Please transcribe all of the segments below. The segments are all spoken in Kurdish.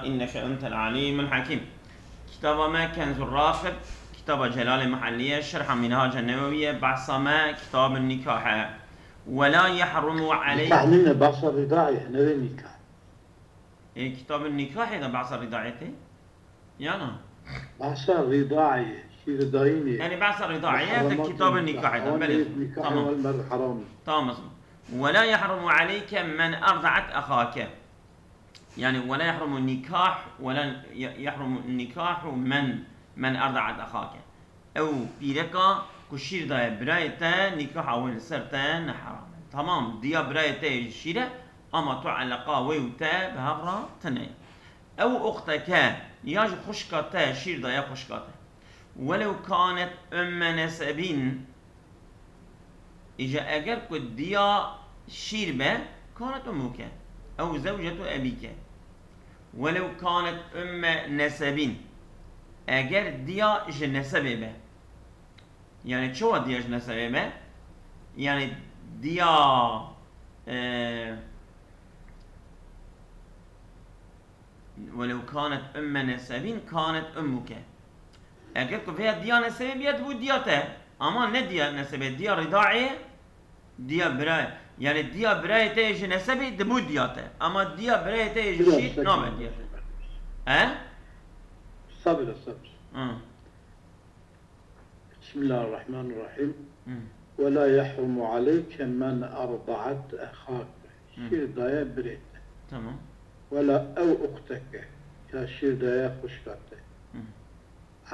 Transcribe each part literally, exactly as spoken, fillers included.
إنك أنت العليم الحكيم. Kitaba me Kenzur Raqib, kitaba Celalê Muhelliye, şerha Minhaca Newewiye, behsa me kitabın nikahe. Ve la yahrumu aleyk- Nikah nîne, behsa rîdaî, ne vê nikah. E, kitabın nikahê de behsa rîdaî tê? Yana? Behsa rîdaî, şîrdayînê. Yani behsa rîdaî, e, Muharremat kitabın nikah. Nikahê de, Awan belê. Nikah Tamam. Wal mer haram. Tamam. Ve la yahrumu aleyke men erdaat ahake. Yani, "Ve la yahrumu nikah, ve la ya-, yahrumu nikahu men, men erdaat ahake." Ew pîreka ku şîr daye birayê te, nikaha wê li ser te ne heram e. Tamam, diya birayê te yê ji şîr e, ama tu eleqa wê û te bi hev re tune ye. Ew uxteke, ya ji xwişka te şîr daye xwişka te. Welew kanet umme nesebîn, Îja eger ku diya şîr be, kanet ummuke, ew zewcetu ebîke. Welew kanet umme nesebîn, eger diya ji nesebê be. Yani çawa diya ji nesebê be? Yani diya, e, Welew kanet umme nesebîn, kanet ummuke. Eger ku vêya diya nesebê biya, dibû diya te. Ama ne diya nesebê, diya rîdaê, diya birayê. Yani diya birayê te yê ji nesebê dibû diya te. Ama diya birayê te yê ji Biraz şîr nabe diya te. He? Sabir, sabir. Hı. Bismillahirrahmanirrahim. Hı. Ve la yahrumu aleyke men erdaat ehake. Hı. Şîr daye birê te. Tamam. Ve la ew uxteke. Ya şîr daye xwişka te. Hı.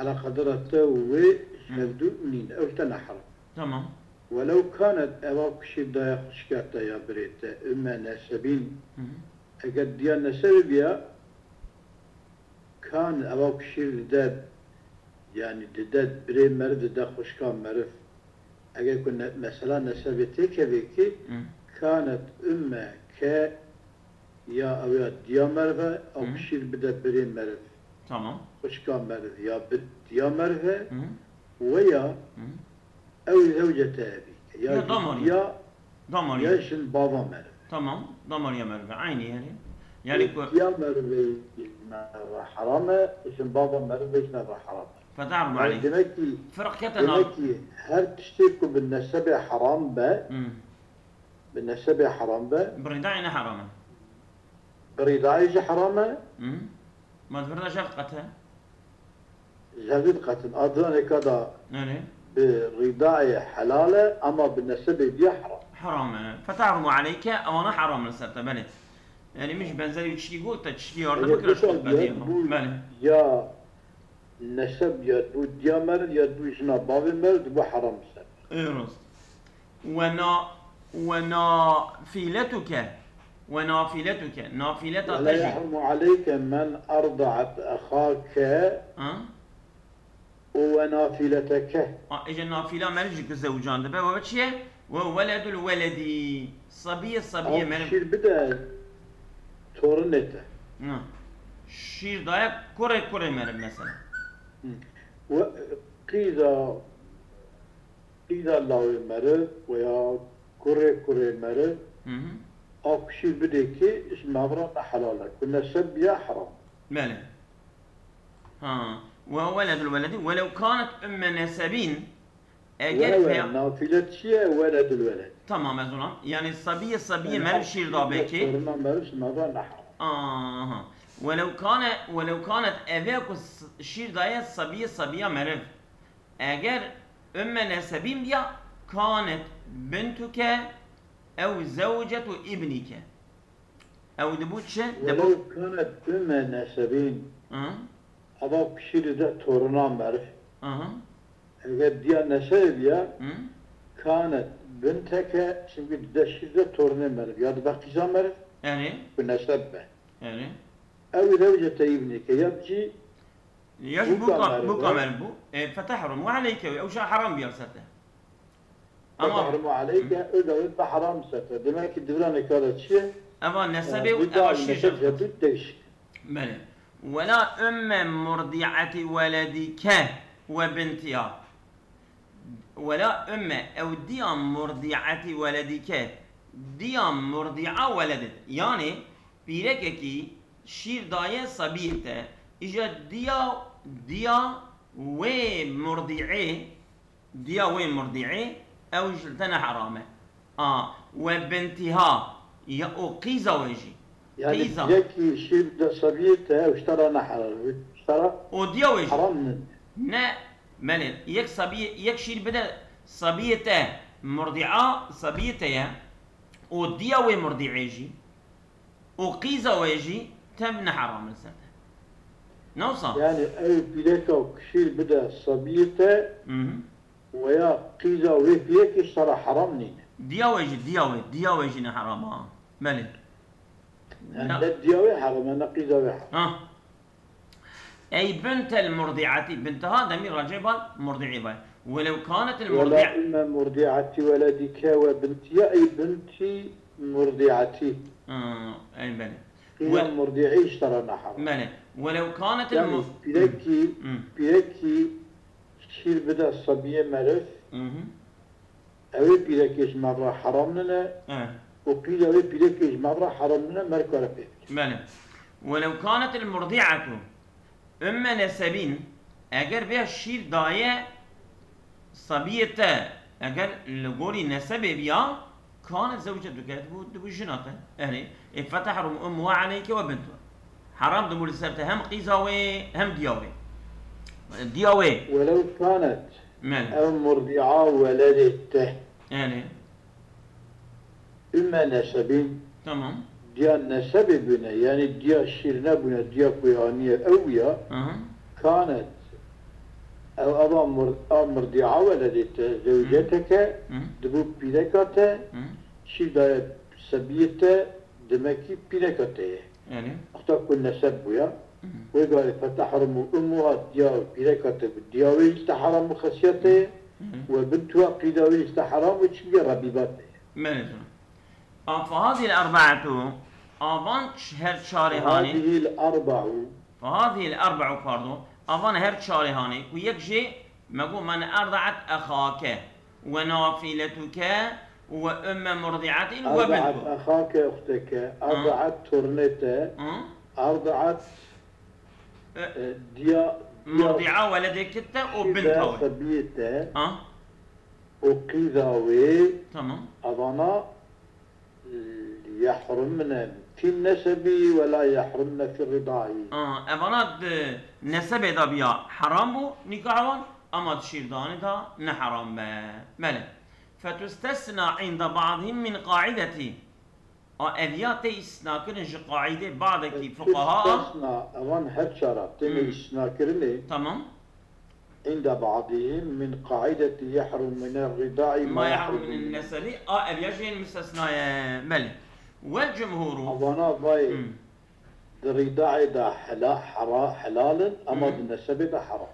Eleqedara te û wê Hı. hevdu nîn. Ew te ne heram. Tamam. Welew kanet, eva ku şîr daye xwişka te ya birê te, umme nesebîn. Hı hı. Eger diya nesebê biya, Kan eva ku şîr dide, yanî dide birê meriv, dide xwişka meriv. Eger ku ne-, mesela nesebê têkevê kî, Hı. kanet umme ke ya ew ya diya meriv e, ew Hı. ku şîr bide birê meriv. Tamam. Xwişka meriv ya bi-, diya meriv e, Hı. we ya Hı. Ew zewcete ebî. Ya Ya jin damar ya. ya, Damar ya ya. jin bava meriv. Tamam, damar ya meriv. Aynı yani. Yani ku Diya meriv jin meriv haram e, jin bava meriv jin meriv haram e. Fetahrum Yani aleyk. demek ki, Firq kete nav. demek ki her tiştê ku bi nesebê haram be, Hmm. bi nesebê haram be, Bi rîdayê ne haram e. Bi rîdayê jî haram e. Hmm. Ma di vir de jext qete? Jext qetin. A diraneka da Erê. bi rîdayê helal e, ama bi nesebê diye haram. Haram e. Fetahrumu aleyke, ewana haram li ser te, belê. Yani min ji benzerî tiştî got, te tiştî yarde Eger bikira, ji xwe gotiya bediye. bû Belê. ya neseb ya bû diya meriv ya bû jina bavê meriv, dibû haram li ser. Ê rast. Ve na-, ve nafiletuke. Ve nafiletuke. Nafileta Ve la te jî. yahrumu aleyke men erdaat ehake Ha? û ve nafileteke. A, êje nafila meriv jî ku zewcan dibe. Ve çi ye? Ve weledul weledi. Sabiyê, sabiyê Ew meriv. şîr bide torinê te. Na. Şîr daye kurê kurê meriv mesela. Hı. Ve qîza Qîza lawê meriv veya kurê kurê meriv Hı hı. a ku şîr bidê kê ji navra ne helal e. Ku neseb biya heram. Belê. Ha. Ve weledul weledi. Welew kanet umme nesebîn. Eger Welew peya- nafile çi ye? Weledul weled. Tamam, ez ona. Yani sabiyê, sabiyê Yani meriv a şîr da bê kê. Torina meriv ji navra ne heram. Aha. Welew kane, welew kanet eve ku s-, şîr daye sabiyê sabiya meriv. Eger umme nesebîn biya, kanet bintuke ew zewcetu ibnike. Ew dibû çi? Dibû Welew kanet umme nesebîn. Hı. Ava ku şîr dide torina meriv. Hı hı. Eger diya nesebê biya, Hı. kanet binteke, çimkî dide şîr dide torinê meriv. Ya dibe qîza meriv, Erê. ku neseb be. Erê. Ew zewcete ibnike. Ya cî Ya jî Bûka bûka, meriv bûka e. meriv bû. E, fetehrum ve aleyke, ew jî heram biya ser te. Ama Fetehrum aleyke, ew da wê be heram ser te. Demek ki divranê kara çi ye? Eva nesebê E, û bir eva daha şîr neseb jeft. jebit değişik. Belê. Wela umme murdi'ati weledike ve bintiha. Wela umme, ew diya murdi'ati weledike. Diya murdi'a weledit. Yani, Pîrekekî şîr daye sebiyê te, îja diya, diya wê murdî'ê, diya wê murdî'ê, ew ji te ne heram e. A, we bintiha, ya û qîza wê jî. Yani Qîza. Pîrekî şîr bide sebiyê te, ew ji te re ne helal e. Ji te re O diya wê jî. Heram nin. Ne, belê, yek sebiyê, yek şîr bide sebiyê te, murdî'a sebiyê te ye. O diya wê murdî'ê jî. Û qîza wê jî tev ne heram li ser te. Ne wisa? Yani ew pîreka ku şîr bide sebiyê te, Mhm. weya qîza wê pîrekê ji te re heram nîne. Diya wê jî, diya wê, diya wê jî ne heram a. Belê. Yani Ya. ne diya wê heram e, ne qîza wê heram. Ha. Ey bintel murdi'ati, binteha demî racê bal murdi'ê bay. Welew kanet el ولا murdi'a. أم مرضعة ولدك وبنتها أي بنت مرضعتي. Ha, ey belê. Qîza We- murdi'ê ji te re ne heram. Belê. Welew kanet el Yani mu- pîrekî, Hmm. pîrekî şîr bide sebiyê meriv, Mhm. ew ê pîrekê ji me re heram nine, Evet. û qîza wê pîrekê ji me re heram nine, me re kare pê bike. Belê. Welew kanet el murdi'atu umme nesebîn, eger vê şîr daye sebiyê te, eger li gorî nesebê biya, kanet zewcetuke, dibû, dibû jina te. Erê, ê fetehrum ummuha aleyke ve bintuha. Heram dibû li ser te hem qîza wê, hem diya wê. Diya wê. Welew kanet Belê. ew murdi'a weledê te. Belê. Ümme nesebîn. Tamam. Diya nesebê bûne, yani diya şîr nebûne, diya ku aniye ew ya. Aha. Kanet. Ew eva mur-, a murdi'a weledê te, zewceteke, Hı. dibû pîreka te, Hı. şîr daye sebiyê te, demekî pîreka te ye. Yani? Wexta ku neseb bûya, Hı. wê garê fetehrumu ummuha diya pîreka te bi diya wê jî te heram û xesiyete ye, Hı. we bintuha qîda wê jî te heram û çimkî rebîba te ye. Belê canım. A, fehazîl erbe'etu, avan ç-, her çarê hanê. Fehazîl erba'u. Fehazîl erbe'u, pardon. Avan her çarê hanê. Ku yek jê me got men erde'et ehake. Ve nafiletuke ve umme murdi'atin ve Erde'et bintu. ehake uhteke. Ha. Erde'et tornê te. Ha. Erde'et, E, e, diya, diya murdi'a weledekit te o şîda binta we. sebiyê te. Ha. O qîza wê Tamam. evana, e, yehrumne fî nesebî ve la yehrumne fî ridayî. Aa, evana di nesebê de biya heram bû nîkah wan, ama di şîrdanê de ne heram be. Belê. Fetustesna inde ba'dihim min qaidetî. A, ev ya tê îsnakirin ji qaîdê badekî fuqaha. Fetustesna, evan her çara têne Hı. îsnakirinê. Tamam. Inde ba'dihim min qaideti yehrum mine ridai Ma ma yehrum yehrum mine mine. nesebi. A, ev ya jê müstesna ye. Belê. Wel cumhuru. Avana vay Hı. di ridaê de hela-, hera-, helal in, ama Hı. di nesebê de heram.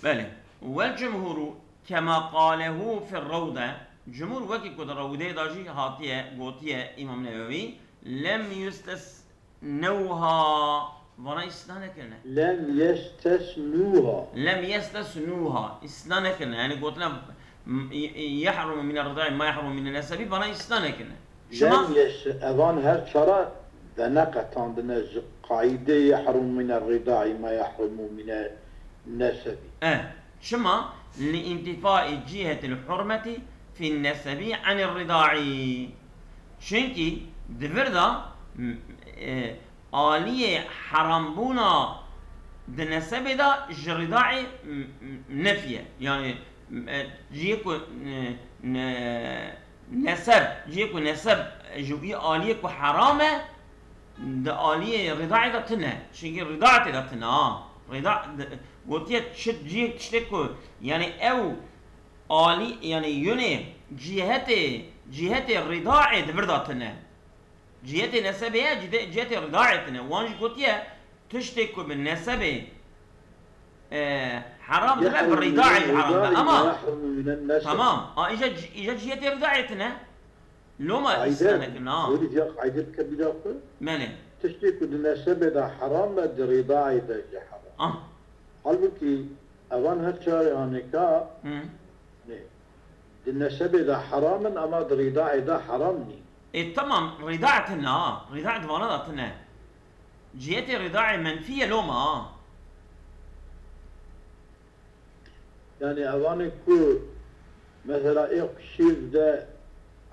Belê. Wel cumhuru kema qalehu fir rawde. Cumhur wekî ku di Rawdeyê de jî hatiye, gotiye Îmam Newewî, lem yustes Newha, vana îsna nekirine. Lem yestesnûha. Lem yestesnûha. Îsna nekirine. Yani gotine, m-, y-, y-, yehrumu mine ridai ma yehrumu mine nesebi, vana îsna nekirine. Şima Lem yes-, evan her çara veneqetandine ji qaîdê yehrumu mine ridai ma yehrumu mine nesebi. Eh, çima? Li întifai cihetil hurmeti fin nesebi anir ridai. Çunkî di vir de, m-, e, aliyê herambûna di nesebê de ji ridaê, m-, m-, nefî ye. Yani, m-, e, cihê ku, e, ne-, neseb, cihê ku neseb ji wî aliyê ku heram e, di aliyê ridaê de tune. Çunkî rida tê de tune, ha. Rida, di, gotiye çi cihê tiştê ku, yani ew alî, yani yunê cihetê, cihetê ridaê di vir de tune. Cihetê nesebê ye, cide-, cihetê ridaê tune. Wan jî gotiye, tiştê ku bi nesebê, e, heram dibe, bi Yehrumu ridaê mine jî heram dibe. ridai Ama, ma yehrumu mine neseb. Tamam. A, îja ci-, îja cihetê ridaê tune. Loma Qaîde, îsna nekirine, ha. Wî diya qaîde bike bîra xwe. Belê. Tiştê ku di nesebê de heram be, di ridaê de jî heram. Ah. Halbûkî evan her çarê hanêka Hı. ne. Di nesebê de heram in, ama di ridaê de heram nîn. E, tamam, rida tune, ha. Rida di vana de tune. Cihete rîdaê menfî ye loma. Yani evanê ku mesela ê ku şîr dide,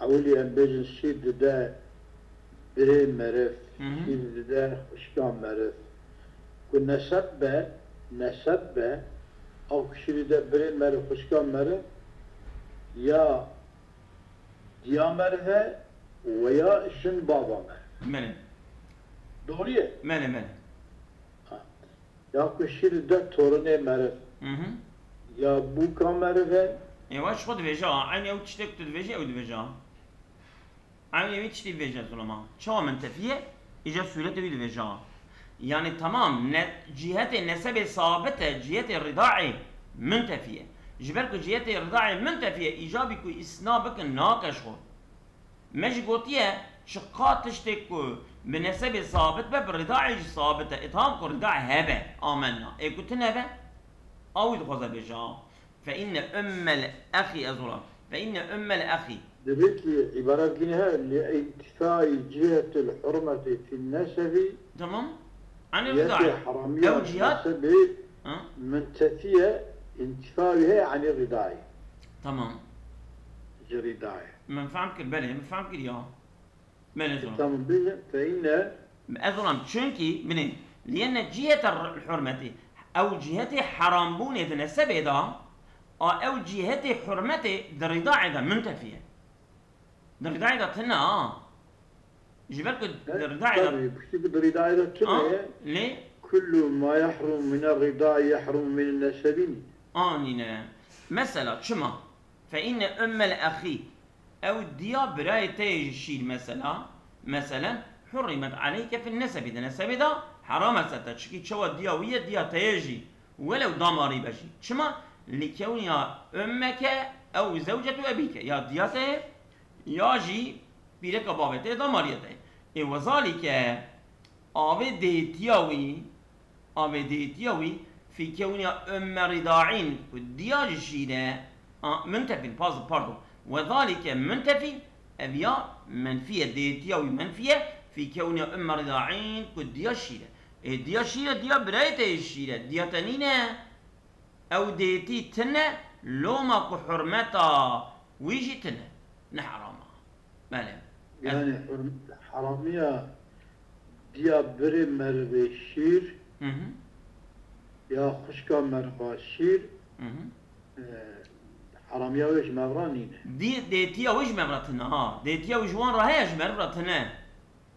ewilî em bêjin şîr dide birê meriv, Hı hı. şîr dide xwişka meriv. Ku neseb be, neseb be, ew ku şîr dide birê meriv, xwişka meriv, ya diya meriv e, weya jin bava meriv. Belê. Doğru ye? Belê, belê. Ha. Ya ku şîr dide torinê meriv. Hı hı. Ya bûka meriv e. Ê, wa ji xwe dibêje, ha. Eynî ew tiştê ku tu dibêjî, ew dibêje, ha. Eynî wî tiştî dibêje zulama. Çawa mintefî ye? Îca sûretê wî dibêje, ha. Yani tamam, ne, cihetê nesebê sabit e, cihetê rîdaê mintefî ye. Ji ber ku cihetê rîdaê mintefî ye, îcabî ku îsna bikin nake ji xwe. Me jî gotiye, çiqa tiştê ku bi nesebê sabit be, bi rîdayê jî sabit e. Îtham ku rîdayê hebe, amenna. Ê ku tune be, a wî dixwaze bêje, ha. Fe inne ummel exî, ez olam. Fe inne ummel exî. Dibêt li îbaret gîne he, li intîfayî cihetil hurmetî fî nesebî. Tamam. Anî rîdayê. Yekê heramiya Ew cihat. Nesebê Ha? Mintefiye intîfayî he, anî rîdayê. Tamam. Ji rîdayê. Min fehm kir, belê, min fehm kir ya. Belê, zor. Tamam, bêje, fe inne. Ez olam, çünkü, binê, liyenne cihete r-, hurmetî. Ew cihetê herambûnê di nesebê de, a ew cihetê hurmetê di rîdayê de mintefî ye. Di rîdayê de tune, ha. Ji ber ku di rîdayê de Tabii, piştî ku di rîdayê de tune Ha, ye. Lê? Kullu ma yahrum mine rîdayê yahrum mine nesebî nîne. A nîne. Mesela, çima? Fe inne ummel exî. Ew diya birayê te yê ji şîr mesela, meselen, hurrimet aleyke fin nesebî de, nesebê de heram e ser te. Çikî çawa diya wî ye, diya te ye jî. Welew damarî be jî. Çima? Li kewniya ummeke ew zewcetu ebîke. Ya diya te ye, ya jî pîreka bavê te ye, damariyê te ye. Ê wezalîke avê dêtiya wî, Avê dêtiya wî, fî kewniya umme rîdaîn, ku diya ji şîr e, a, muntefîn, paz, pardon, wezalîke muntefî, ev ya menfî ye, dêtiya wî menfî ye, fî kewniya umme rîdaîn, ku diya şîr e. Ê diya şîr e, diya birayê te yê şîr e, diya te nîne. Ew dêtî tune, loma ku hurmeta wî jî tune. Ne heram e. Belê. Ez Yani hurm-, heramiya diya birê merivê şîr Hı hı. ya xwişka meriva şîr, Hı hı. e, heramiya wê ji me re nîne. Dî-, dêtiya wê ji me re tune, ha. Dêtiya wê ji wan re heye, ji me re tune.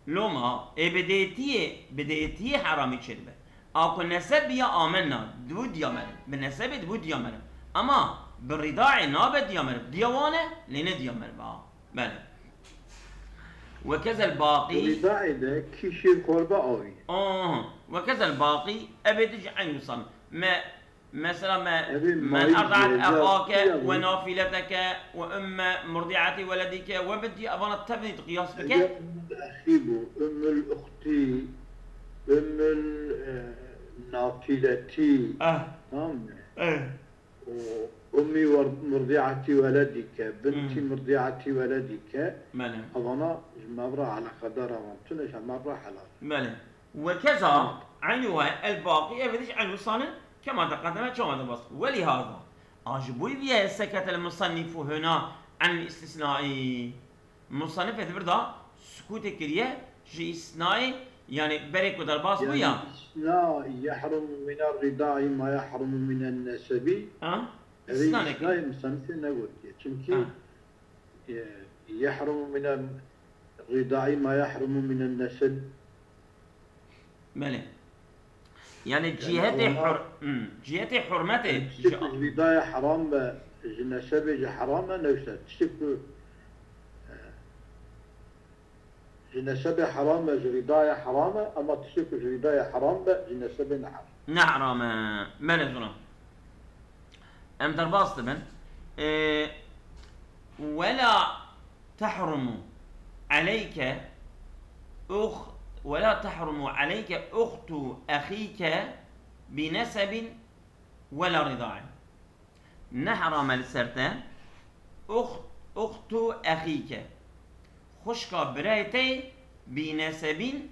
Loma, ê bi dêtiyê, bi dêtiyê heramî çêdibe. A ku neseb biya amenna, dibû diya meriv. Bi nesebê dibû diya meriv. Ama bi rîdayê nabe diya meriv. Diya wan e, lê ne diya meriv, ha. Belê. Wekezel baqî. Rîdayê de kî şêr xwarbe avî. Aha. Wekezel baqî, ebê de jî eyn wisa. Me, mesela me, Ebê men mayî erdaet jî, exake ya we bû. Nafileteke we umme murdiati weledike we bidî, evana tevnî qiyas bike. Eger ummul exî bû, ummul uxtî, ummul, e, nafiletî. Eh. Tamam mı? Eh. O, ummi wer-, murdiati weledike, binti Hmm. murdiati weledike. Belê. Evana ji me re eleqedar evan tune, ji me re helal. Belê. Wekeza, eynî waye, el baqî, ev diş eynî wisa ne, kema teqedeme, çawa de bas. Welîhaza, a ji bo vî ye seketel musennifu huna en istisnai. Musannifê di vir de sukûtê kiriye ji îstisnayê, yani berê ku derbas bû ya. Yani istisna yahrumu mine rîdai ma yahrumu minen nesebi. Ha? Ev îstisna îstisnayê musannifê negotiye. Çünkü, Ha. e, yahrumu minen rîdai ma yahrumu minen neseb. Belê. Yani Yani cihete ona hur-, hmm, cihete hurmetê Yani tiştek ji- ji rîdaya heram be, ji nesebê jî heram e, newse tiştek ku, e, ji nesebê heram e, ji rîdaya heram e, ama tiştek ku ji rîdaya heram be, ji nesebê ne heram. Ne heram e. Belê zona. Em derbas dibin. E, wela تحرم عليك أخ-، ولا تحرم عليك أخت أخيك بنسب ولا رضاع. Ne heram e li ser te, uxt-, uxtu exîke, xwişka birayê te yê bînesebîn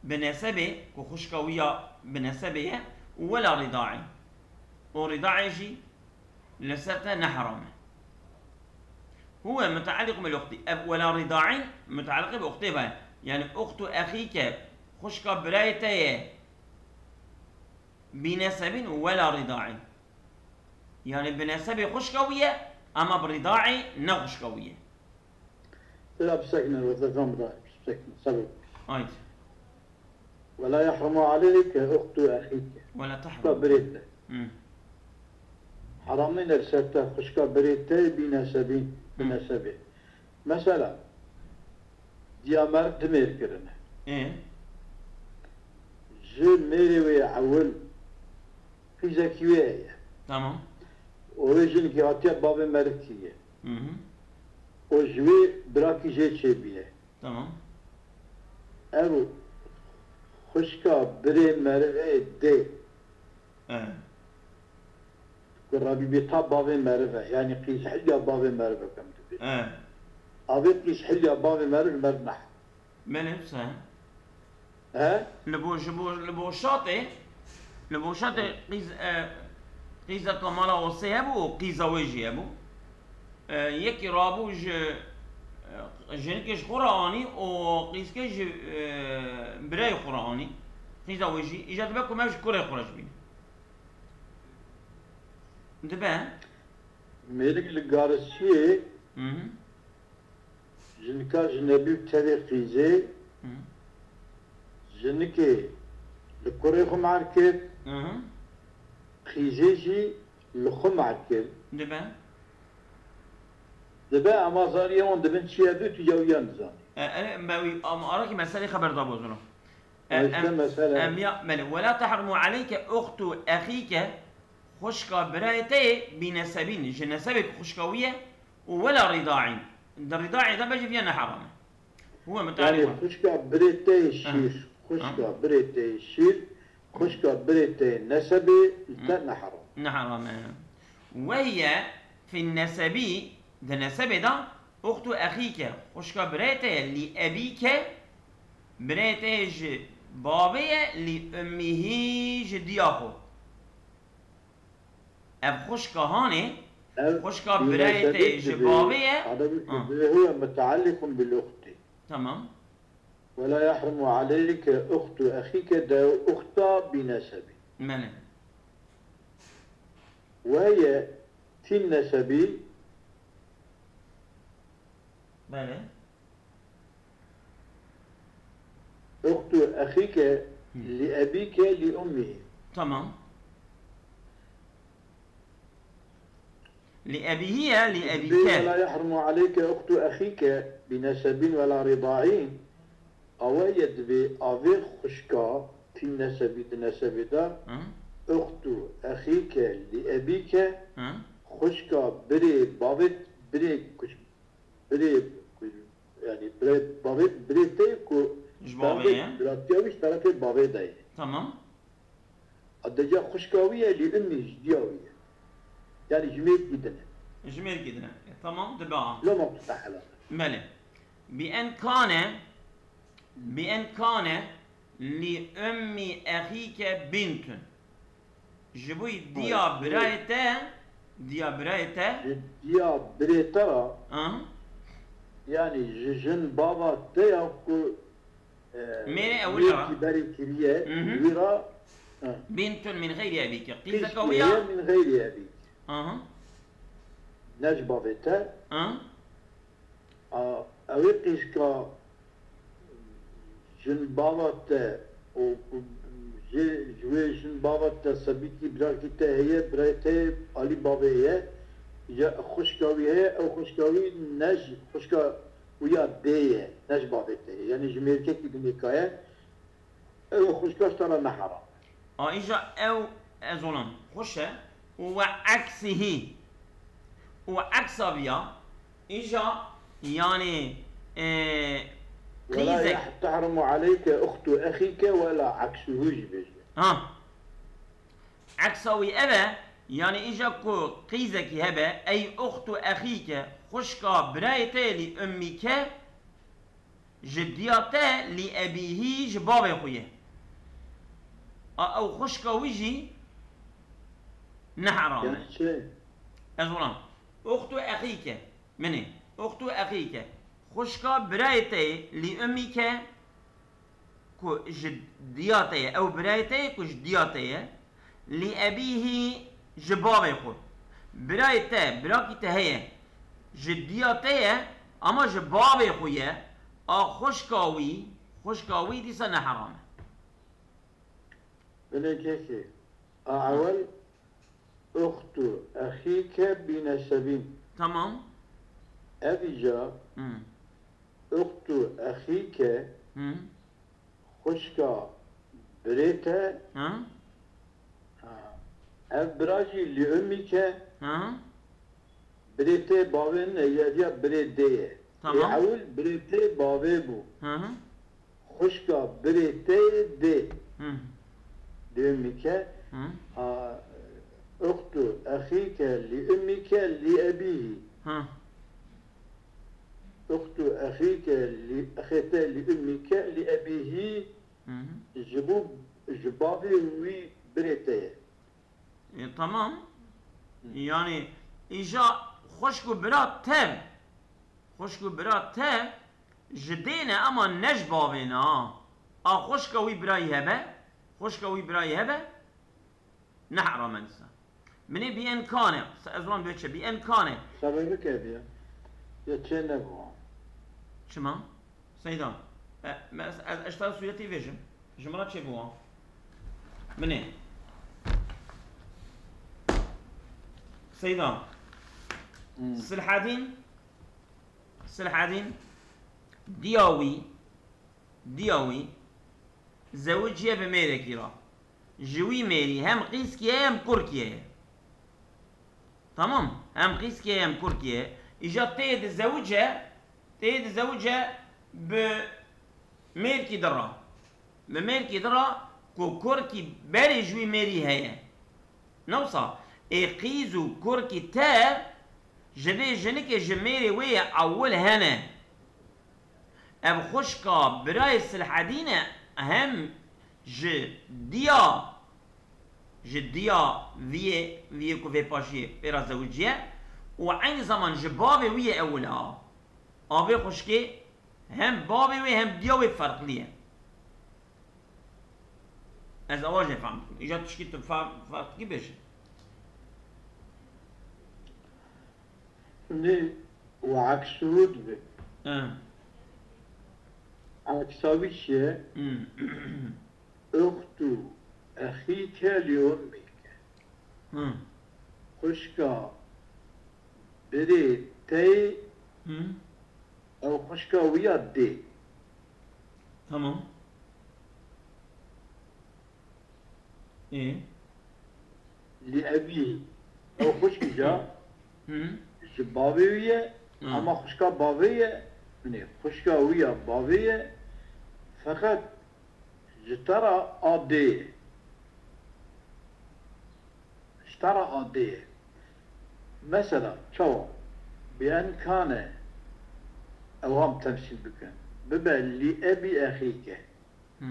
Bi nesebê, ku xwişka wî ya bi nesebê ye, û wela rîdaî. Û rîdaî jî li ser te ne heram e. Huwe mutaalliqun bil uxti. Ev wela rîdaî mutaalliqê bi uxtê ve ye. Yani uxtu exîke, xwişka birayê te ye, bi nesebîn û wela rîdaî. Yani bi nesebê xwişka wî ye, ama bi rîdaî ne xwişka wî ye. Bila bisekine, wezefan bida, bisekine, sebir. Haydi. Ve la yahrumu aleyke uhtu ehike. Ve la tahrum. Xwişka birê te. Hı. Heram nîne li ser te, xwişka birê te, bi nesebî, bi Hı. nesebê. Mesela, diya meriv du mêr kirine. Ê? Ji mêrê wê ewil qîzekî wê heye. Tamam. Û wê jinikî hatiye bavê meriv kiriye. Hı hı. Û ji wê birakî jê çêbûye. Tamam. Ev xwişka birê merivê dê. E. Ku rabî bê ta bavê meriv e. Yani qîzhilya bavê meriv e, kem dibê. E. Avê qîzhilya bavê meriv, meriv neh. Belê, wisa ye. He? Li bo, ji bo, li bo şatê, li bo şatê qîz, e, qîzeka mala Osê hebû û qîza wê jî hebû. E, yekî rabû ji, e, jinikê ji xwe re anî û qîzkê ji, e, birayê xwe re anî. Qîza wê jî. Îja dibe ku me ji kurê xwe re jî bîne. Dibe. Mêrik li garisiyê Hı hı. Jinika jinebî bi tevê qîzê, Hı. jinikê li kurê xwe mer kir, Hı hı. qîzê jî li xwe mer kir. Dibe. Dibe, ama zariyê wan dibin çi ye, tu ya wî ya nizanî. E, e, me wî, ama arakî meselê xeber da bo zû. E, Eşte em, mesele. em ya, belê, "Ve la tahrumu aleyke uhtu ehîke", xwişka birayê te yê bi nesebîn, ji nesebê ku xwişka wî ye, û wela rîdaîn. Di rîdaî de be jî viya ne heram e. Huwe Yani mutaliqun. xwişka birê te yê Ha. şîr, xwişka Ha. birê te yê şîr, xwişka birê te yê nesebê li te Ha. ne heram. Ne heram e. Ve hiye fî nesebî, di nesebê de, uxtu exîke, xwişka birayê te ye, li ebîke, birayê te yê ji bavê ye, li ummihî, ji diya xwe. Ev xwişka hanê, Ev xwişka bi birayê te nesebê ji dibe, bavê ye. Adem Ha. dibe huwe mutaalliqun bil uxti. Tamam. Ve la yahrumu aleyke uxtu exîke de uxta bi nesebî. Belê. Ve hiye fî nesebî Belê. Uxtu exîke Hı. li ebîke li ummî. Tamam. Li ebîhî ye, li Dibê ebîke. Ve la yahrumu aleyke uxtu exîke bi nesebîn ve la rîdaîn. Awe ye dibê avê xwişka fî nesebî di nesebê de. Hı. Uxtu exîke li ebîke. Hı. Xwişka birê bavê, birê kuç-, birê, yani birê, bavê, birê te ku Ji bavê ye. Biratiya wî ji terefê bavê de ye. Tamam. Adeca xwişka wî ye, lî ummî ji diya wî ye. Yani ji mêrkî din e. Ji mêrkî din e. E, tamam, dibe a. Loma mustahil e. Belê. Bi en kane, bi en kane li ummi exîke bintun. Ji bo diya birayê te, diya birayê te. Ji diya birê te re, Aha. yani ji jin bava te ya ku, e, Mêrê ewil re. Mêrkî berê kiriye, Mhm. wî re, ha. Bintun min xeyrî ebîke. Qîzeka wî ya. Qîzkê min xeyrî ebîke. Aha. Ne ji bavê te. Aha. A, ew ê qîzka jin bava te û jê, ji wê jin bava te sebîkî birakî te heye, birayê te alî bavê ye, ya xwişka wî heye, ew xwişka wî ne ji xwişka wî ya dê ye, ne ji bavê te ye. Yanî ji mêrkekî dinê kaye, ew xwişka ji te re ne heram. A, îja ew, ez olam, xweş e. Û we eksihî. Û eksa viya, îja, yanî, e, Wela qîzek. yah-, tahrumu aleyke uxtu exîke wela eksuhu jî bêje. Ha. Eksa wî ev e, yanî îja ku qîzekî hebe, ey uxtu exîke, xwişka birayê te yê li ummîke, Ji diya te lî ebîhî ji bavê xwe ye. A ew xwişka wî jî ne heram e. Yani şey, Ez wilan. Uxtu exîke. Min ê. Uxtu exîke. Xwişka birayê te ye lî ummîke ku ji diya te ye. Ew birayê te ye ku ji diya te ye. Lî ebîhî ji bavê xwe. Birayê te, birakî te heye. Ji diya te ye, ama ji bavê xwe ye. A xwişka wî, xwişka wî dîsa ne heram e. Belê kekê. A ewel uxtu exîke bînesebîn. Tamam. Evîca Hmm. uxtu exîke Hmm. xwişka birê te. Ha? Ha. Ev bira jî lî ummîke. Ha? Birê tê bavê ne, ya diya birê dê ye. Tamam. Ê ewil birê tê bavê bû. Hı hı. Xwişka birê tê dê. Hı. Lî ummîke. Hı. A, uxtu exîke lî ummîke lî ebîhî. Hı. Uxtu exîke lî, exê te lî ummîke lî ebîhî. Hı hı. Ji bo, ji bavê wî birê te ye. E, tamam. Hı. Yani, îja xwişk û bira te, xwişk û bira te ji dê ne, ama ne ji bavê ne, ha. A xwişka wî birayî hebe, xwişka wî birayî hebe, ne heram e dîsa. Min ê bi emkane, se-, ez wan dibê çi, bi emkane. Sebebik hebe ya. Ya çê nebû. Çima? Seyda, e, me, ez, ez eşta sûretî vêjim. Ji min re çêbû. Min ê. Seyda. Hmm. Silhedîn, Silhedîn, diya wî, diya wî, zewiciye bi mêrekî re. Ji wî mêrî hem qîzkî ye hem kurkî ye. Tamam. Hem qîzkî ye hem kurkî ye. Îja tê dizewice, tê dizewice bi mêrkî din re. Bi mêrkî din re ku kurkî berê ji wî mêrî heye. Ne wisa, ê qîz û kurkî te ji vê jinikê ji mêrê wê yê ewil hene. Ev xwişka birayê Silhedîn e, hem ji diya, ji diya viyê, viyê ku vê paşiyê pê re zewiciye û eynî zeman ji bavê wî yê ewil a. A vê xwişkê hem bavê wê hem diya wê ferqlî ye. Ez awa jê fehm dikim. Îja tişkî tu fehm, fehm dikî bêje. Şimdi ve aksuhu dibe. He. Aksa wî çi ye? Hmm. Uxtu exîke li ummîke. Hmm. Xwişka birê tey Hmm. ew xwişka wî ya dê. Tamam. Ê? Li ebî. Ew xwişkî ca Hı. ji bavê wî ye, Hı. ama xwişka bavê ye, binê xwişka wî ya bavê ye, feqet ji te re a dê ye. Ji te re a dê ye. Mesela, çawa? Bi emkane ew ham temsîl bikin. Bibe lî ebî exîke. Hmm.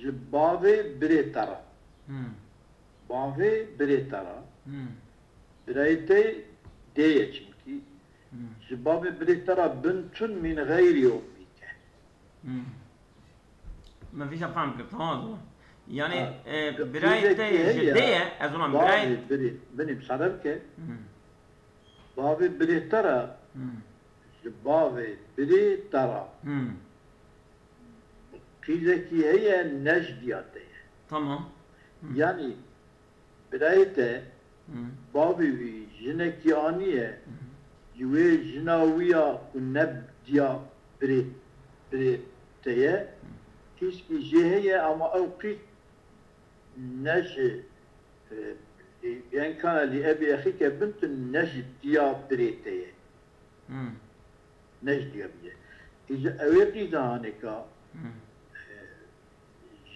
Ji bavê birê te re. Hmm. Bavê birê te re. Hmm. Birayê te dê ye çimkî. Hmm. Ji bavê birê te re bintun min xeyrî ummîke. Hmm. Me vîja fehm kir, tamam o zaman. Yani, Ha, e, bi-, birayê te ji dê ye, ez ona birayê Bavê birê, binê müsaade bike. Hmm. Bavê birê te re, Hmm. ji bavê birê te re. Hmm. Qîzekî heye ne ji diya te ye. Tamam. Hı. Yanî birayê te, Hı. bavê wî jinekî aniye, Hı. ji wê jina wî ya ku ne diya birê, birê te ye, Hı. qîzkî jê heye ama ew qîz ne ji, e, bi emkana lî ebî exîke bintin ne ji diya birê te ye. Hı. Ne ji diya bîye. Îja ew ê qîza hanêka, Hmm. e,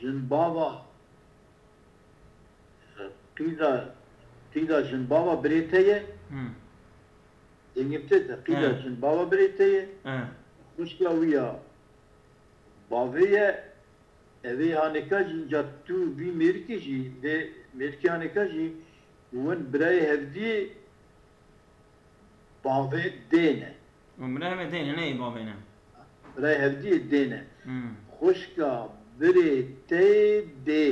jinbava, e, qîza, qîza jinbava birê te ye. Hmm. Dengê te de qîza He. jinbava birê te ye. He. Xwişka wî ya bavê ye, evê hanêka jî, ca tu vî mêrikê jî, vê mêrikê hanêka jî, win birayê hevdiyê bavê dê ne. Û birayê hevdiyê dê ne, ne ê bavê ne. Birayê hevdiyê dê ne. Hmm. Xwişka birê teyê dê.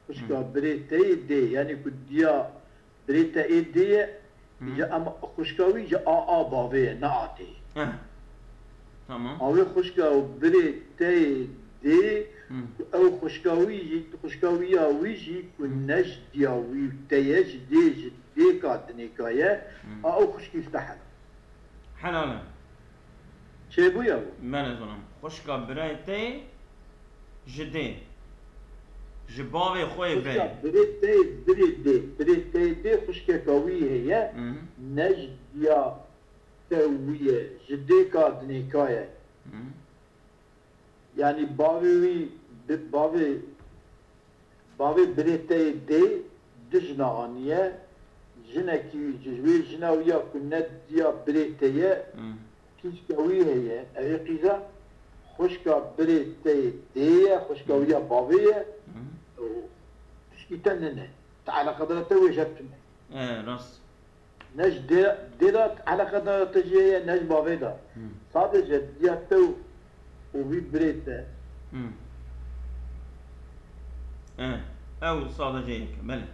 Xwişka Hmm. birê teyê dê. Yanî ku diya birê te ê dê ye, Hmm. ji em xwişka wî ji a a bavê ye, ne a tê. Eh. Tamam. Awê xwişka birê teyê dê, Hmm. ku ew xwişka wî jî, xwişka wî ya wî jî, ku Hmm. ne ji diya wî te ye, ji dê, ji dêka dinêka ye, Hmm. a ew xwişkî ji te helal. Helal e. Çêbûye bo? Belê zonam. Xwişka birayê te ji dê. Ji bavê xwe yê Xwişka berê. birê te yê birê dê. Birê te yê dê xwişkeka wî heye. Hı hı. Ne ji diya te wî ye. Ji dêka dinêka ye. Hı. Yanî bavê wî, bi-, bavê, bavê birê te yê dê du jina aniye, jinekî ji wê jina wî ya ku ne diya birê te ye, Hmm. qîzka wî heye, ew ê qîza xwişka birê te yê dê ye, xwişka Hmm. wî ya bavê ye, Hmm. û tişkî te nine. Ti eleqedara te wê ji hev tune. E, rast. Ne ji dê, dê de eleqedara te jê ye, ne ji bavê de. Hmm. Sadece diya te û, û vî birê te. Hmm. E, ew sadece yek e, belê.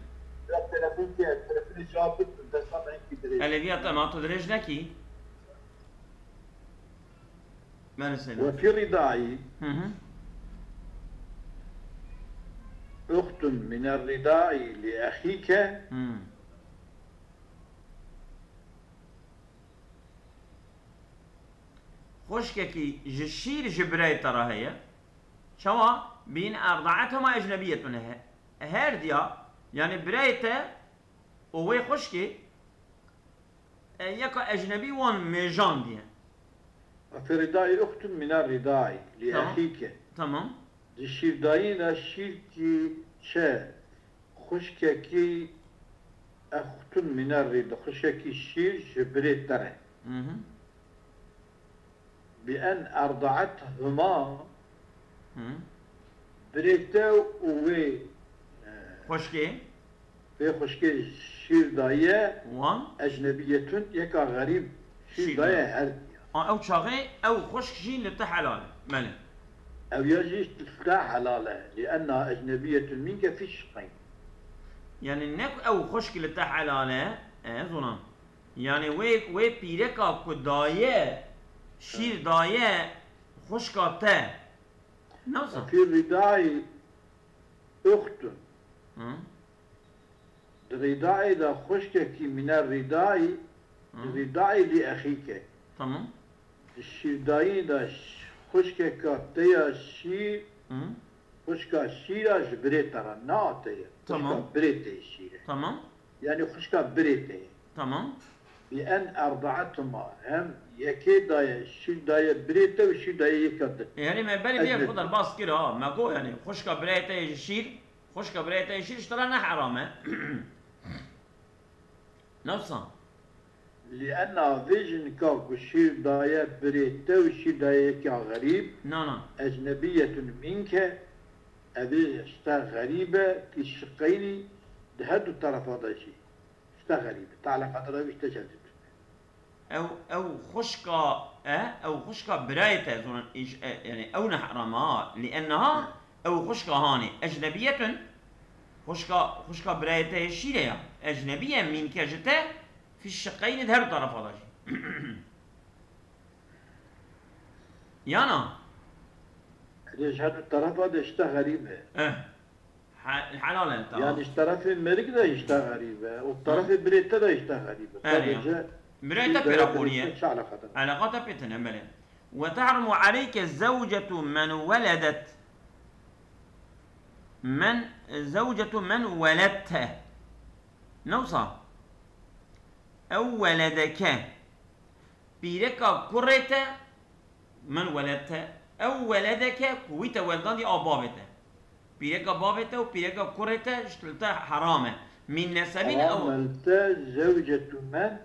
Ya telefonê, telefonê cevap bidin, desta me hinkî dirêj. Elê viya te ma tu dirêj nekî? Belê Seyda. وفي الرضاع Hı hı. أخت من الرضاع لأخيك. Hmm. Xwişkekî ji şîr ji birayê te re heye. Çawa? بأن أرضعتهما أجنبية he-, her diya, yanî birayê te û wê xwişkê, e, yeka ecnebî wan mêjandiye. وفي الرضاع أخت من الرضاع Tamam. لأخيك. Tamam. Di şîrdayî de şîrkî çe xwişkekî أخت من الرضاع, xwişkekî şîr ji birê te re. Hı hı. بأن أرضعتهما Hı. Birê te û wê, e, Xwişkê? Vê xwişkê şîr daye, Wan? Ecnebiyetun, yeka xerîb şîr Şîr daye daye. her diya. A, ew çaxê ew xwişk jî li te helal e. Belê. Ew ya jî li te helal e. لأنها أجنبية منك في الشقين. Yanî ne ku ew xwişk li te helal e, e, zona. Yanî wê, wê pîreka ku daye, şîr Evet. daye xwişka te. Nasıl? وفي الرضاع أخت. Hı? Di rîdaê de xwişkekî mîne rîdayî, Hı. rîdayî lî exîke. Tamam. Di şîrdayî de ş-, xwişkeka te ya şîr, Hı. xwişka şîra ji birê te re, na te ye. Tamam. Xwişka birê te yê şîr e. Tamam. Yanî xwişka birê te ye. Tamam. Bi en erdaetuma, hem yekê daye, şîr daye birê te û şîr daye yeka din. E, herî me berî vê Ecnebî. Xwe derbas kir ha. Me got, yanî xwişka birayê te yê ji şîr, xwişka birayê te yê şîr ji te re ne heram e. Newsa. Li ena vê jinika ku şîr daye birê te û şîr daye yeka xerîb, Na, na. ecnebiyetun minke, ev ê ji te xerîb e, fî şiqeynî, di her du terefa de jî. Ji te xerîb e. Te eleqedara wî ji te çev dikir. Ew, ew xwişka, e, ew xwişka birayê te, zonan, îş, e, yanî ew ne heram e, ha. Li enneha, Hı. ew xwişka hanê. Ecnebiyetun, xwişka, xwişka birayê te yê şîrê ya. Ecnebiye mînke ji te, fî şiqeynî di her du terefa de jî. Yana? Erê ji her du terefa de ji te xerîb e. Eh. He-, helal e li te, ha. Yanî ji terefê mêrik de ji te xerîb e û Hı. terefê birê te de ji te xerîb e. Erê ya. Sadece Birê te şîr pêra daye xorî ye. birê te çi eleqa te? Eleqa te pê tine, belê. وتحرم عليك زوجة من ولدت. من، زوجة من ولدت. Newsa. Ew weledeke. Pîreka kurê te, min weledte, ew weledeke ku wî te weldandiye a bavê te. Pîreka bavê te û pîreka kurê te ji te heram e. Min nesebîn ew Heram e li te zewcetu men,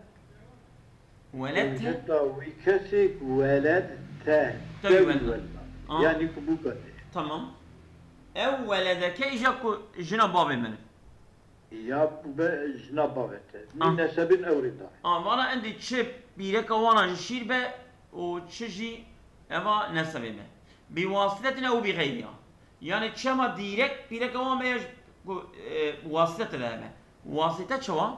weledte. Zewceta wî kesê ku weledte. Te wî Te wî weldan. weldan. Ah. Yanî ku bûka te. Tamam. Ew weledeke îja ku jina bavê min. Ya be jina bavê te. Ah. Min nesebin ew rîda. Ah, vana endî çi pîreka wana ji şîr be û çi jî eva nesebê be. Bi wasitetin ew bi xeyriya. Yani çema direkt pîreka wan be ya ji ku, e, wasite te de hebe. Wasite çawa?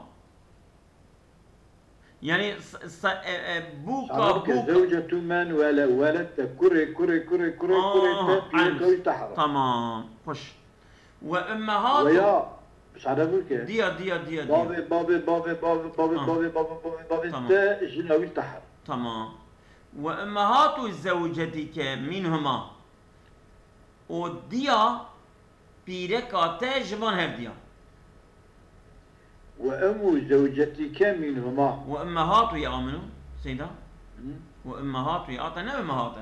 Yani s-, s-, e, e, bûka, Şaxir ke bûka. Zewcetu men wele-, welette kurê, kurê, kurê, kurê, kurê Ah, te pîreka wî te heram. Tamam. Xweş. Ve ummehatu. Ve ya, şaxir ke. Diya, diya, diya, diya. Bavê, bavê, bavê, bavê, bavê, Ah. Bavê, bavê, bavê, bavê Tamam. Te jina wî te heram. Tamam. Ve ummehatu zewcetike minhuma. Û diya pîreka te ji van hevdiya. Ve ummu zewcetike minhuma. Ve ummehatu ya aminu, Seyda. Hı? Ve ummehatu ya ata ne ummehate?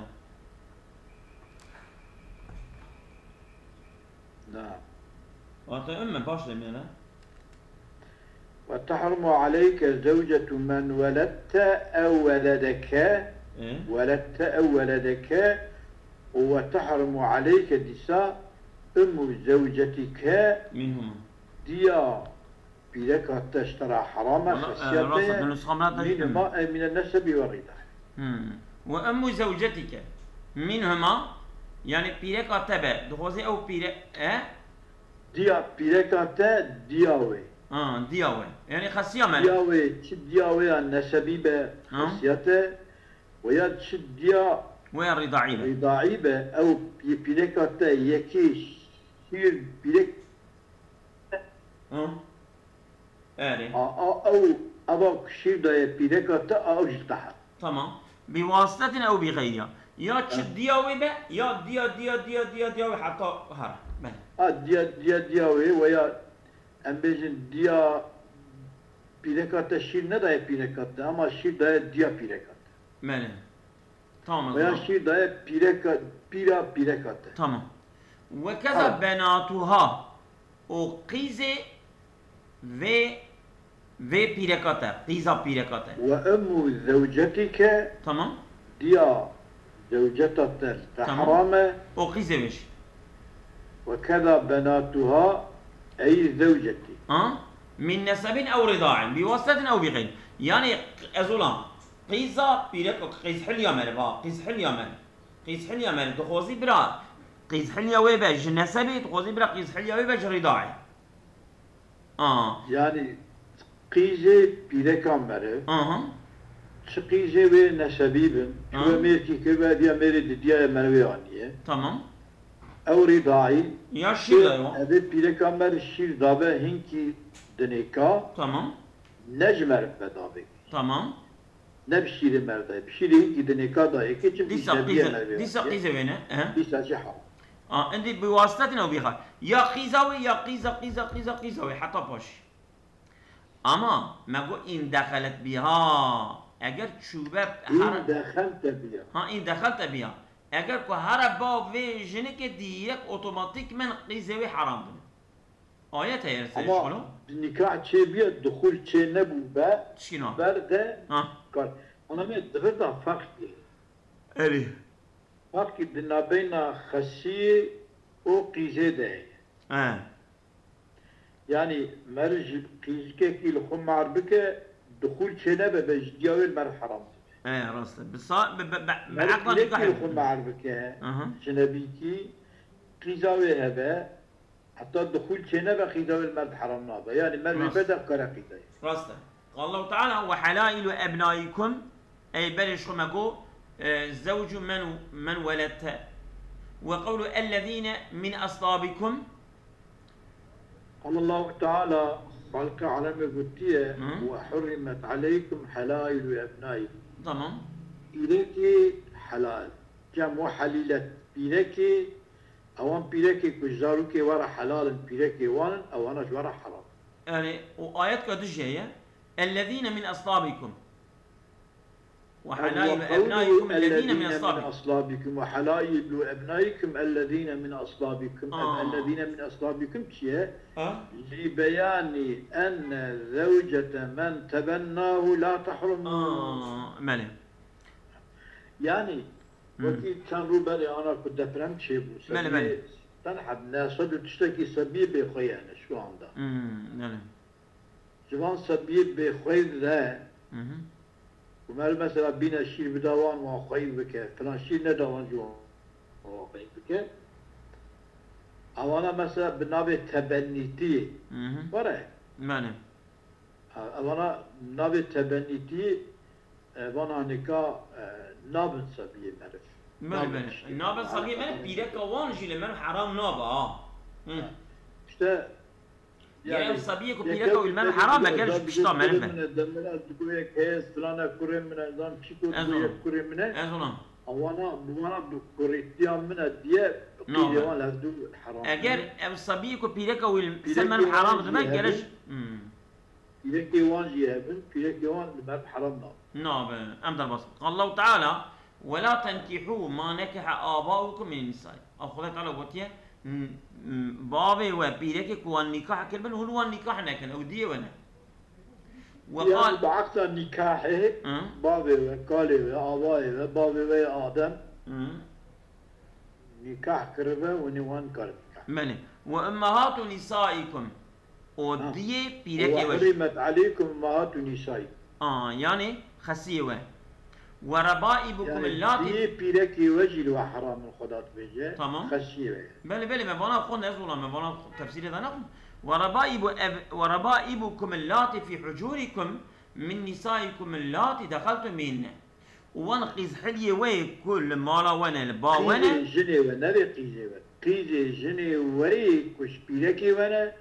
Na. Ata umme baş demê ne? Ve tahrumu aleyke zewcetu men weledte ew weledeke, E? Weledte ew weledeke, û ve tahrumu aleyke dîsa ummu zewcetike Minhuma. Diya pîreka te ji te re heram e, Wala, e, xesiyet rast e, e, di nusxa min re te minhuma, e, mine nesebî ve rîda. Hmm. Ve ummu zewcetike minhuma, yani pîreka te be, dixwazî ew pîre-, e? Diya pîreka te, diya wê. Ha, diya wê. Yani xesiya me. Diya wê, çi diya wê ya nesebî be, Ha. Xesiyet e, ve ya çi diya Wê ya rîdaî be. Rîdaî be, ew pî-, pîreka te yekê şîr pîrek Hı? Erê. A, a, ew, eva ku şîr daye pîreka te, a, ew jî te heram. Tamam. Bi wasitetin ew bi xeyriya. Ya çi Evet. Diya wê be, ya diya, diya, diya, diya, diya wê heta here. Belê. A, diya, diya, diya wê, veya em bêjin diya pîreka te şîr nedaye pîreka te, ama şîr daye diya pîreka te. Belê. Tamam o Veya zaman. Şîr daye pîreka, pîra pîreka te. Tamam. Ve keza Evet. Benatuha. O qîzê vê, vê pîreka te. Qîza pîreka te. Ve ummu zewcetike Tamam. Diya zewceta te Tamam. Heram e. O qîzê vê jî. Ve keza benatuha ey zewceti. Ha? Min nesebin ew ridain. Bi wasitetin ew bi xeyr. Yani ez olam. Qîza pîrek, qîz hilya meriva, qîz hilya meriva. Qîzhilya me dixwazî bira qîzhilya wê be ji nesebê, dixwazî bira qîzhilya wê be ji rîdayê. A. Yanî qîzê pîreka meriv, Aha. Çi qîzê wê nesebî bin, çi Aha. Wê mêrkî kir ve diya mêrê didiya ye merivê aniye. Tamam. Ew rîdayî. Ya şîr dayo. Evê pîreka meriv şîr dabe hinkî dinêka. Tamam. Ne ji meriv be davê. Tamam. Ne bi şîrê merdayê, bi şîrê hîkî dinêka dayê ke çi Dîsa qîze, qîze, dîsa qîze wêne, e? Dîsa jî ha. A, endî bi wasitetin ew bîxa. Ya qîza wê, ya qîza, qîza, qîza, qîza wê, heta paşî. Ama me got în dexelet bîha. Eger çûbe her În dexelte bîha. Ha, în dexelte bîha. Eger ku here ba vê jinikê direk otomatîkmen qîzê wê heram bûne. Ayet heye ser Ama şolo. Nikah çêbûye, duxul çê nebû be, Çîna. Ber de Ha. Kar. Ana me di vir de ferq ye. Erê. Ferqî di nabeyna xesiyê û qîzê de heye. He. Yanî meriv ji qîzikekî li xwe mar bike, duxul çê nebe be ji diya wê li meriv heram dibe. He, rast e. Bi sa-, bi, bi, bi, bi Meriv eqla nikah pîrekî li xwe hebû. Mar bike, Aha. Jinebîkî, qîza wê hebe, Heta duxul çênebe qîza wê li merd heram nabe. Yanî merd wê Rast. Berde kare qîzayê. Rast e. Qal Allahu Teala, "Ve helailu ebnaikum", ey berê ji xwe me got, e, "Zewcu men, men weledte." Ve qewlu, "Ellezîne min eslabikum." Qal Allahu Teala, Xaliqê alemê gotiye, Hı. "Ve hurrimet aleykum helailu ebnaikum." Tamam. Pîrekê helal. Cem û helîlet pîrekê Ewan pîrekê ku ji zarokê we re helal in, pîrekê wan in, ewana ji we re heram in. Erê, û ayetka dijî heye, "Ellezîne min eslabikum." Ve helailu ebnaikum ellezîne min eslabikum. Ve helailu ebnaikum ellezîne min eslabikum. Ev Aa. Ellezîne min eslabikum çi ye? Ha? Li beyanî enne zewcete men tebennahu la tehrum. Aa, belê. Yanî, Wekî çend rû berê ana ku deprem çêbû, Belê, sebiyê belê. Tenha neh sed û tiştekî sebiyê bêxweyî hene şu anda. Hmm, belê. Ji van sebiyê bêxweyî re, Hı hı. ku meriv mesela bîne şîr bida wan, wan xweyî bike, filan şîr neda wan ji wan, wan xweyî bike. Ewana mesela bi navê tebennîtî Hı hı. were. Belê. Ha, ewana navê tebennîtî, e, vana nika, e, nabin sebiyê meriv. Belê, Nabin belê. Nabin sebiyê meriv, pîreka wan jî li meriv heram nabe, ha. Hı. Ha. İşte, Gel yani, ev sebiyê ku pîreka wî li meriv heram e, gel ji pişta meriv be. Min e, demir ez digoyek heye, strana kurê min e, zan çîko digoyek kurê min e. Ez ona. Awana, bûwana bi kurîtiya min e diye, Nabe. Qîzê wan li hevdû heram e. Eger ev sebiyê ku pîreka wî li ser meriv heram dibe, gel ji... Pîrekê wan jî hebin, pîrekê wan li meriv heram nabe. Nabe, em derbas bikin. Allahu Teala, "Ve la tenkihû ma nekehe abaukum min nisai." Ew Xwedê Teala gotiye, "M-, m-, bavê we pîrekê ku wan nîkah kiribin, hûn wan nîkah nekin, ew diyê we ne." Ve Yani qal- bi eksa nîkahê Hı. bavê we, kalê we, abayê we, bavê we ya Adem Hı. nîkah kiribe, hûnê wan karin nîkah. Belê. "Ve ummehatu nisaikum." O Ha. diyê pîrekê we jî. "Ve hurrimet aleykum ummehatu nisaikum." A, yani xesiyê we. "Ve rebaibukum Yani allati." diyê pîrekê we jî li we heram in, Xweda dibêje. Tamam. Xesiyê we. Belê, belê, me vana xwe nezûla, me vana xwe tefsîrê de nexwin. "Ve rebaibu ev-, ve rebaibukum allati fî hucurikum min nisaikum allati dexeltum bihinne." Û wan qîzhiliyê we yê ku li mala we ne, li ba we ne. Qîzê jinê we, ne vê qîzê we. Qîzê jinê we yê ku ji pîrekê we ne,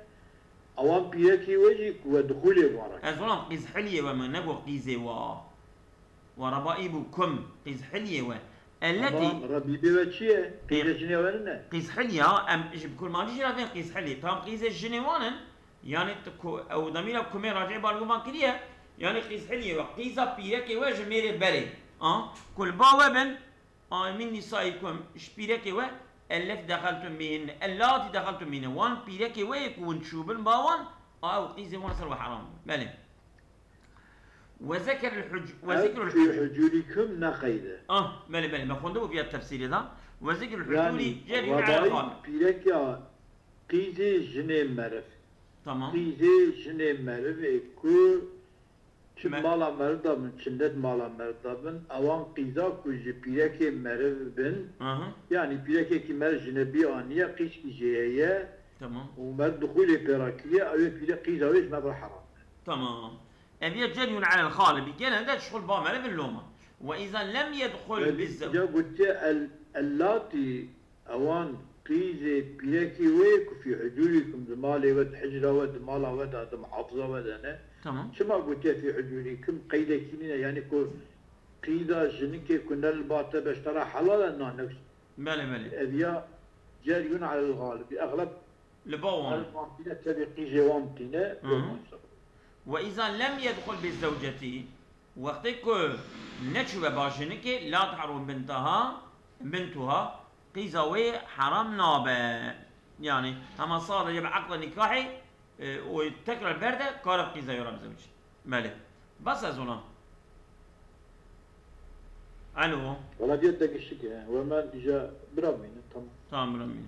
ewan pîrekê we jî ku we dixûlê wan re. Ez wana qîzhiliyê we me, ne got qîzê wa. Wa rebaibukum, qîzhiliyê we. Elleti Ama rebîbê we çi ye? Qîzê jinê we ne? Qîzhiliya, em ji bi kurmancî jî navên qîzhilî. Tam qîzê jinê wan in. Yani tu ku-, ew demîra kumê racê bar guman kiriye, yani qîzhiliyê we, qîza pîrekê we ji mêrê berê. A, ku li ba we bin, a, min nisaikum, ji pîrekê we, elleti dexeltum bihin, ellati dexeltum bihin, wan pîrekê we yê ku hûn çûbin ba wan, a, ew qîzê wan ser we heram bin. Belê. Ve zekeril huc-, ve Ev zekeril fî huc-, hucurikum ne qeyde. Ah, belê, belê, me xwendibû viya tefsîrê de. Ve zekeril hucuri Yani, ceriyun ala rebaîb xal. Pîrekê Qîzê jinê meriv. Tamam. Qîzê jinê meriv ê ku çi Me- mala meriv de bin, çi ned mala meriv de bin, ewan qîza ku ji pîrekê meriv bin, Aha. yanî pîrekekî meriv jinebî aniye, qîzkî jê heye, Tamam. û meriv dixûlê pê re kiriye, ew ê pîre qîza wê ji meriv re heram e. Tamam. Ev ye ceriyun alel xalibi, genelde şixul ba meriv bin loma. Ve iza lem yedxul Ve biz zew- ca gotiye el, ellati Ewan qîzê pîrekî wê ku fî hucûrîkum, di malê we, di hicra we, di mala we de, di muhafiza we de ne. Tamam. Çima gotiye fî hucûrîkum? Qeydekî nîne, yanî ku qîza jinikê ku ne li ba te be ji te re helal e, na, ne. Belê, belê. Ev ya ceriyun alel galibî. Exleb Li ba wan. Her wan tîne tevî qîzê wan tîne, Hı hı. Ve iza lem yedxul bi zewcetî, wextê ku neçûbe ba jinikê, la tahrum bintaha, bintuha, qîza wê heram nabe. Yani, hema sadece bi eqda nikahê, e, û tekrar berde, kare qîza wê re bizewicî. Belê. Bes ez ona. Alo. Wala diye te gişik e. Ve men îja bira bîne, tamam. Tamam, bira bîne.